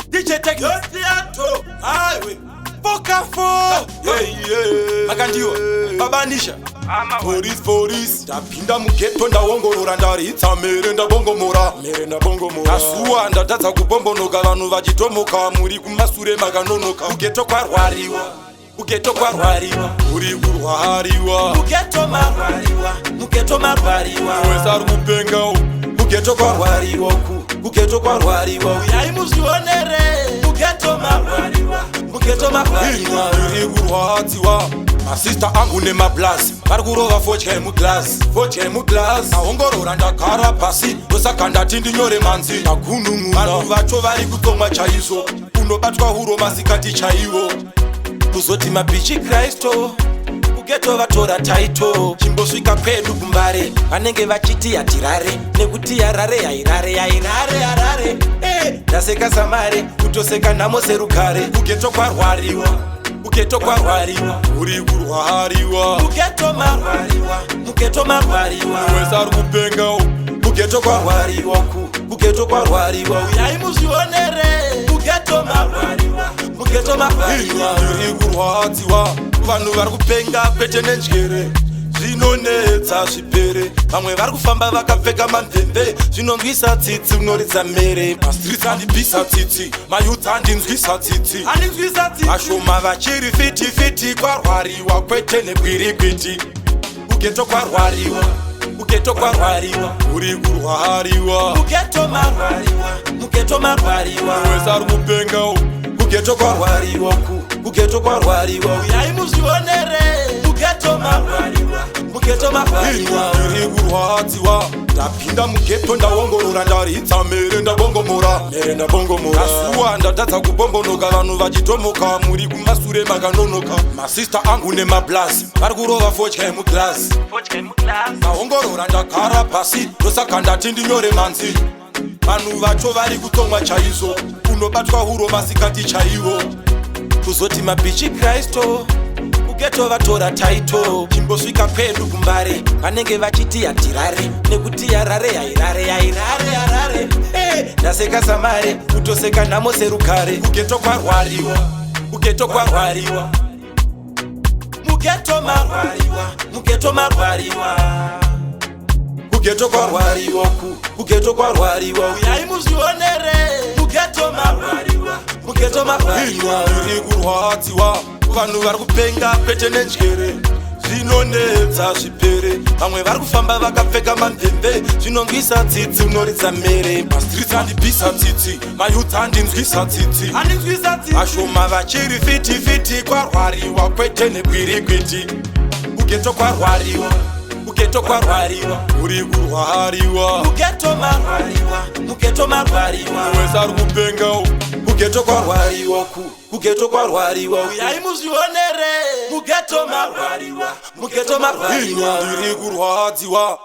DJ Technics Highway Foka yeah. Makandiwa Babanisha Police, police. Ndapinda mughetto, ndaongorora, ndaritsa mere, ndabongomora mere, ndabongomora. Ndasuwa, ndatadza kubombonoka, vanhu vachitomoka, muri kumasure makanonoka. Kughetto kwarwariwa, kughetto kwarwariwa, uri kurwariwa. Mughetto marwariwa, mughetto marwariwa. Wese ari kupenga, kughetto kwarwariwa, kughetto kwarwariwa. Uyai muzvionere, mughetto marwariwa, mughetto marwariwa. Iri kurwadziwa. Masista angu nemablas vari kurova fodya yemuglass, fodya yemuglass. Aongorora, ndagara pasi, ndosaka ndati ndinyore manzi. Ndagunun'una, vanhu vacho vari kutsomwa chaizvo, unobatwa huro masikati chaiwo. Kuzoti mabhichi kristo kughetto vatora title. Chimbosvika kwedu kuMbare, vanenge vachiti hatirare nekuti Harare hairare, hairare Harare. Ndaseka samare, kutoseka nhamo serugare. Kughetto kwarwariwa, kughetto kwarwariwa, uri kurwariwa. Mughetto marwariwa, mughetto marwariwa. Wese ari kupenga, kughetto kwarwariwa, kughetto kwarwariwa. Uyai muzvionere, mughetto marwariwa, mughetto marwariwa. Iri kurwadziwa. Vanhu vari kupenga kwete nenjere, zvinonetsa zvipere. Vamwe vari kufamba vakapfeka mamvemve, zvinonzwisa tsitsi, unoridza mere. Mastreets andipisa tsitsi, mayouth andinzwisa tsitsi, vashoma vachiri fit fit. Kwarwariwa kwete nebwirikwiti. Kughetto kwarwariwa, kughetto kwarwariwa, uri kurwariwa. Mughetto marwariwa, mughetto marwariwa. Wese ari kupenga, kughetto kwarwariwa, kughetto kwarwariwa. Uyai muzvionere, mughetto marwariwa, mughetto marwariwa. Iri kurwadziwa. Ndapinda mughetto, ndaongorora, ndaritsa mere, ndabongomora mere, ndabongomora. Ndasuwa, ndatadza kubombonoka, vanhu vachitomoka, muri kumasure makanonoka. Masista angu nemablas vari kurova fodya yemuglass. Ndaongorora, ndagara pasi, ndosaka ndati ndinyore manzi. Vanhu vacho vari kutsomwa chaizvo, unobatwa huro masikati chaiwo. Kuzoti mabhichi kristo kughetto vatora title. Chimbosvika kwedu kuMbare, vanenge vachiti hatirare nekuti Harare hairare, hairare Harare. Ndaseka samare, kutoseka nhamo serugare. Kughetto kwarwariwa, kughetto kwarwariwa. Mughetto marwariwa, mughetto marwariwa. Kughetto kwarwariwa, kughetto kwarwariwa. Uyai muzvionere, mughetto marwariwa, mughetto marwariwa. Iri kurwadziwa. Vanhu vari kupenga kwete nenjere, zvinonetsa zvipere. Vamwe vari kufamba vakapfeka mamvemve, zvinonzwisa tsitsi, unoridza mere. Mastreets andipisa tsitsi, mayouth andinzwisa tsitsi, vashoma vachiri fit fit. Kwarwariwa kwete nebwirikwiti. Kughetto kwarwariwa, kughetto kwarwariwa, uri kurwariwa. Mughetto marwariwa, mughetto marwariwa. Wese ari kupenga, kughetto kwarwariwa, kughetto kwarwariwa. Uyai muzvionere, mughetto marwariwa, mughetto marwariwa. Ndiri kurwadziwa.